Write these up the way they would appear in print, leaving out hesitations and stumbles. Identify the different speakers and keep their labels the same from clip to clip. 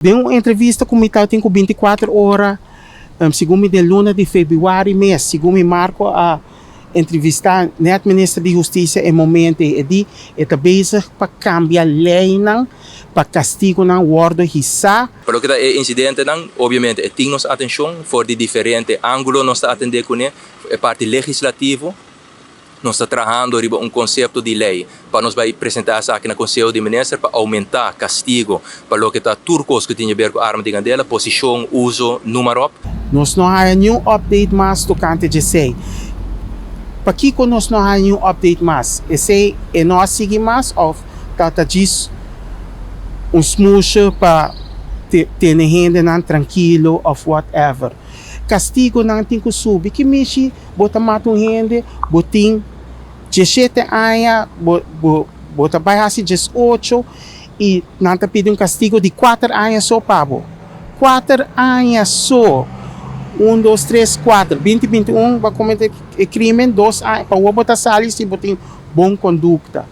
Speaker 1: Den un entrevista ku mi tabatin ku 24 Ora, segun mi den luna di febrüari mes, segun mi Marco a entrevistá nèt minister di Hustisia e momento ei, e di e ta bezig pa kambia leinan pa kastigunan wòrdu hisá.
Speaker 2: Pa loke ta e insidentenan, obviamente e tin nos atenshon, for di diferente ángulo nos ta atendé kuné, e parti legislativo. Nos ta trahando riba un konsepto di lei pa nos bai presentá esaki na Konseho di Minister pa oumentá kastigo pa loke ta tur kos ku tin di ber ku arma di kandela, posishon, uso, numa ròp.
Speaker 1: Nos no haya niun update mas tokante djesei. Pakiko nos no haya niun update mas? Esei e no a sigui mas òf ta ta djis un smoesje pa tene hendenan trankilo òf whatever? Kastigonan tin ku subi. Ki mishi Bo ta mata un hende, bo tin 17 aña, bo, bo, bo ta bai hasi 18 i nan ta pidi un kastigo di 4 aña so pa bo. 4 aña so. Un, dos, tres, kuater. 2021 bo a kometé e krimen, 2 aña. Pa bo ta sali si bo tin bon kondukta.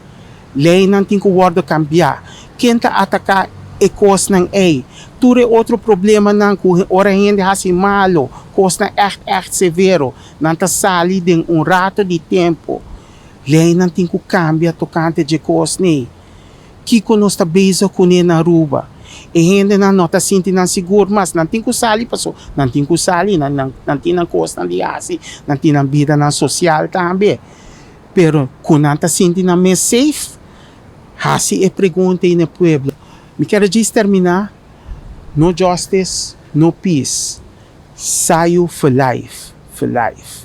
Speaker 1: Leinan tin ku wòrdu kambiá. Ken ta ataká e kosnan ei? Tur e otro problemanan ku ora hende hasi malo, kosnan echt, echt severo, nan ta sali den un rato di tempu. Leinan tin ku kambia tokante dje kosnan. Kiko nos ta bezig kuné na Aruba? E hendenan no ta sinti nan sigur mas, nan tin ku sali paso, nan tin ku sali, nan, nan, nan tin nan kosnan di hasi, nan tin nan bidanan sosial tambe. Pero ku nan ta sinti nan mes safe, hasi e pregunta na pueblo. Mi ke djis terminá, no justice, no peace. Sayu for life, for life.